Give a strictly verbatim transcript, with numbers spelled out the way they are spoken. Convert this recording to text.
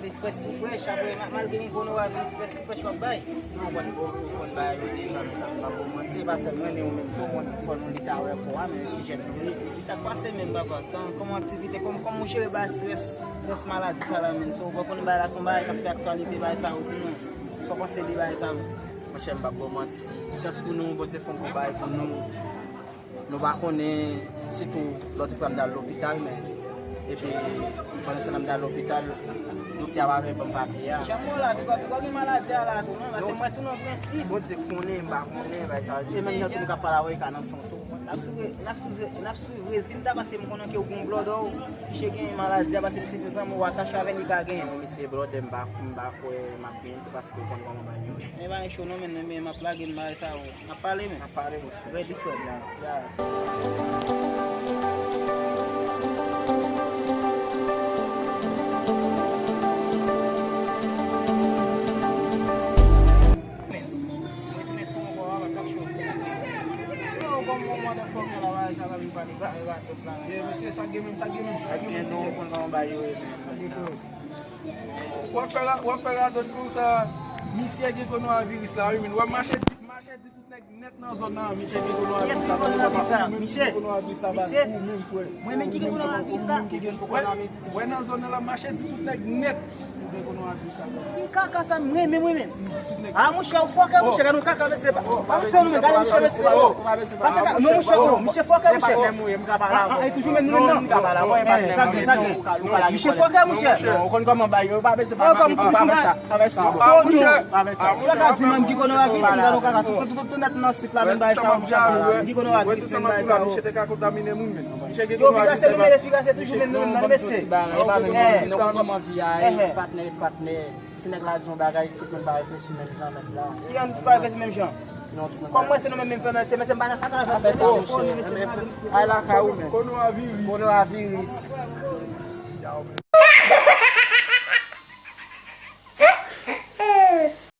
Se frèch sou frèch, apre ma- malgre gen konoraviris, frèch sou frèch w ap bay. Non, w konn, w konn bagay yo deja, m pa bon manti, se pa sèl mwen, men ou menm tou, w konn fò nou li ta wè kò a, men ti jèn nou ye. Ki sa k pase menm, papa? Tan, kòman aktivite, kòm, kòman ou jere bagay strès, strès maladi sa la menm? So, w konn bagay la, se yon bagay k ap fè aktyalite, bagay sa yo, pou nou. Sa w panse de bagay sa menm? Monchè, m p ap ba w manti. Chans pou nou, Bondye fè yon bon bagay pou nou. Nou pa konnen, sitou lòt fwa m t al lopital, men epi pandan se tan m t al lopital, doktè a pa vle ban m papye a. Janm wè la, piko, piko gen maladi a la tou, non, paske mwen tou nan prensip. Bondye konnen, m pa konnen, bay sa. E menm nan tou nou ka pale avè ka nan son tou. N ap sou, n ap sou, n ap sou rezilta paske m konnen ke w gen blòdò, misye gen maladi a, paske misye se zanmi w atache avè l, li ka gen. Non, misye blòdè, m pa, m pa kwè m ap gen tou paske w konn kòman bagay yo ye. Men pa gen cho non, men, men m ap lage m bagay sa yo. N ap pale, men. N ap pale, monchè. Ready, frè. Ya, ya. Men, mwen tounen sou mwen, bò, sa k cho. Yo, kòm yon motherfucker la, bagay sa va vin pale, bagay, bagay, bagay. Ye, mesye, sa gen menm, sa gen menm, sa gen menm, ti nèg. Sa gen menm, sa gen menm. W ap fè ra-, w ap fè radòt konsa, misye gen konoraviris la, wi, men w ap mache di, mache di tout nèg nèt nan zòn nan, misye gen konoraviris la, misye gen konoraviris la, misye, ou menm, frè. Mwen menm ki gen konoraviris la. Ou menm ki gen konoraviris. Wè, nan zòn nan la, mache di tout nèg nèt, ou gen konoraviris la. Ki kaka sa, mwen menm, mwen menm. Ah, monchè, ou fòkè, monchè, gade yon kaka, mesye, pa, pa fè nou, men gade, monchè, mesye. Pa fè kaka, non, monchè, non, misye fòkè, monchè. Ah, ah, e toujou menm nou menm nan. Eh, sa gen, sa gen. Misye fòkè, monchè. Ou konn kòman bagay yo, pa bezwen, pa fè sa. Pa fè sa. Ah, monchè. Kaka di menm ki konoraviris, gade yon kaka, tout, tout, tout nèt nan sit la, menm bagay sa, monchè. Ki konoraviris, menm bagay sa. Misye te ka kontamine moun, men. Yo, pi kase nou, men, pi kase toujou menm nou menm nan, mesye. Ou konn kòman vi a ye, patnè, patnè. Si nèg la di yon bagay, tout moun pa reflechi menm jan, menm la. Ki jan nou tout pa reflechi menm jan? Non, tout moun pa. Kòm mwen, se nou menm, menm fè, men se, men se m pa nan kaka, fè sa, monchè. Ay lakay ou, men. Konoraviris. Konoraviris.